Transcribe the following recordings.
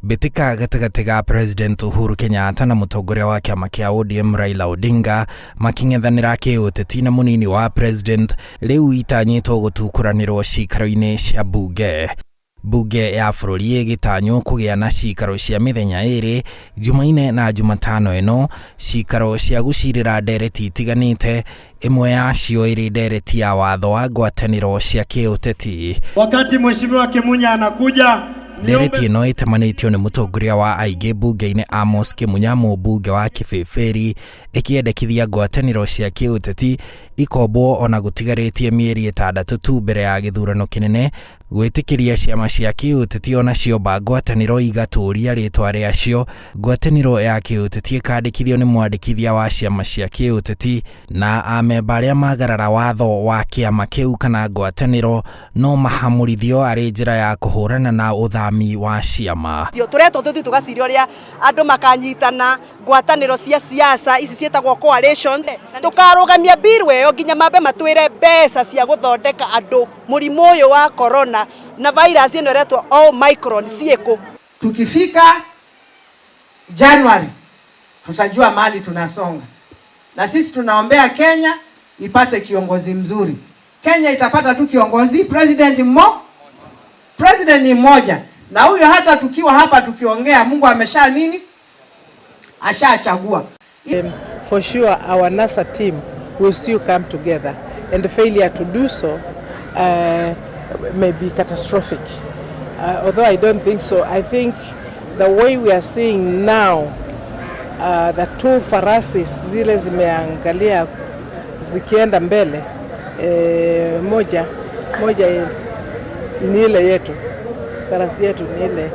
Mbĩtĩka gatagatĩ ga President Uhuru Kenyatta na mũtongoria wa kĩama kĩa ODM Raila Odinga makĩng'ethanĩra kĩũteti na mũnini wa President rĩu itanyĩtwo gũtukũranĩrwo cikaro-inĩ cia mbunge. Mbunge ya bũrũri ĩgĩtanywo kũgĩa na cikaro cia mĩthenya ĩrĩ, Jumaine na Jumatano ĩno, cikaro cia gũcirĩra ndereti itiganĩte, ĩmwe yacio ĩrĩ ndereti ya watho wa ngwatanĩro cia kĩũteti. Wakati Mheshimiwa Kimunya anakuja, Ndereti ĩno ĩtamanĩtio nĩ mũtongoria wa aingĩ mbunge-inĩ Amos Kĩmunya, mũmbunge wa Kĩbĩbĩri, ĩkĩendekithia ngwatanĩro cia kĩũteti ikombwo ona gũtigarĩtie mĩeri 6 tu mbere ya gĩthurano kĩnene, gwĩtĩkĩria ciama cia kĩũteti onacio mba ngwatanĩro igatũria rĩtwa rĩacio. Ngwatanĩro ya kĩũteti ĩkandĩkithio nĩ mwandĩkithia wa ciama cia kĩũteti, na amemba arĩa magarara watho wa kĩama kĩu kana ngwatanĩro no mahamũrithio arĩ njĩra ya kũhũrana na ũthami wa ciama. Tũretwo tũthiĩ tũgaciria ũrĩa andũ makanyitana ngwatanĩro cia siasa ici ciĩtagwo coalitions. Tũkarũgamia bill ĩyo nginya mambe matwĩre mbeca cia gũthondeka andũ mũrimũ ũyũ wa corona na virus ĩno ĩretwo Omicron ciĩkũ. Tukifika January tutajua mahali tunasonga, na sisi tunaombea Kenya ipate kiongozi mzuri. Kenya itapata tu kiongozi president president ni mmoja, na huyo hata tukiwa hapa tukiongea, Mungu amesha nini, ashachagua. For sure our NASA team will still come together, and the failure to do so may be catastrophic. Although I don't think so. I think the way we are seeing now, the two farasis zile zimeangalia zikienda mbele, moja moja ni ile yetu, farasi yetu ni ile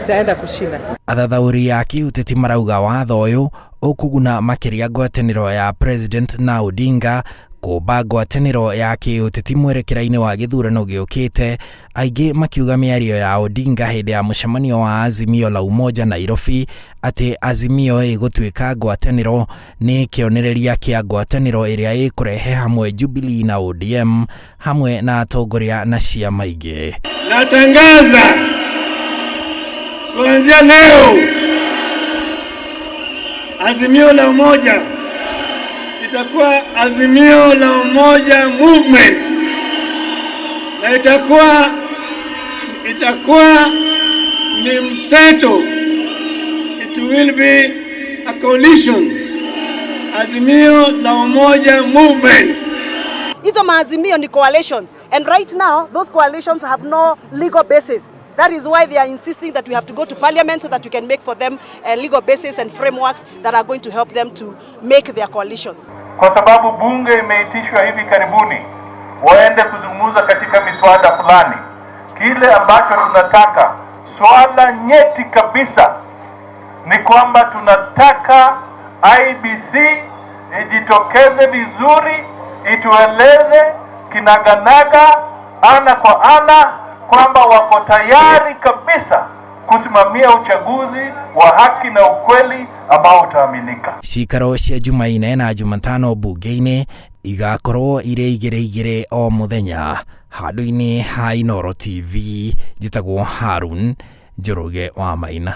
itaenda kushinda. Athathaũri a kĩũteti marauga watho ũyũ ũkũguna makĩria ngwatanĩro ya President na Odinga kũmba ngwatanĩro ya kĩũteti mwerekera-inĩ wa gĩthurano gĩũkĩte, aingĩ makiuga mĩario ya Odinga hĩndĩ ya mũcemanio wa Azimio la Umoja Nairobi atĩ Azimio ĩgũtuĩka ngwatanĩro nĩ kĩonereria kĩa ngwatanĩro ĩrĩa ĩkũrehe hamwe Jubilee na ODM hamwe na atongoria na ciama ingĩ. Natangaza kuanzia leo Azimio la Umoja itakuwa Azimio la Umoja Movement, na itakuwa ni mseto. It will be a coalition. Azimio la Umoja Movement. Hizo maazimio ni coalitions, and right now those coalitions have no legal basis. That is why they are insisting that we have to go to parliament so that we can make for them a legal basis and frameworks that are going to help them to make their coalitions. Kwa sababu bunge imeitishwa hivi karibuni waende kuzungumza katika miswada fulani. Kile ambacho tunataka, swala nyeti kabisa, ni kwamba tunataka IEBC ijitokeze vizuri, itueleze kinaganaga, ana kwa ana, kwamba wako tayari kabisa kusimamia uchaguzi wa haki na ukweli ambao utaaminika. Cikaro cia Jumaine na Jumatano bunge-inĩ igakorwo irĩ igĩrĩ igĩrĩ o mũthenya. Handũ-inĩ ha Inooro TV, njĩtagwo Harun Njoroge wa Maina.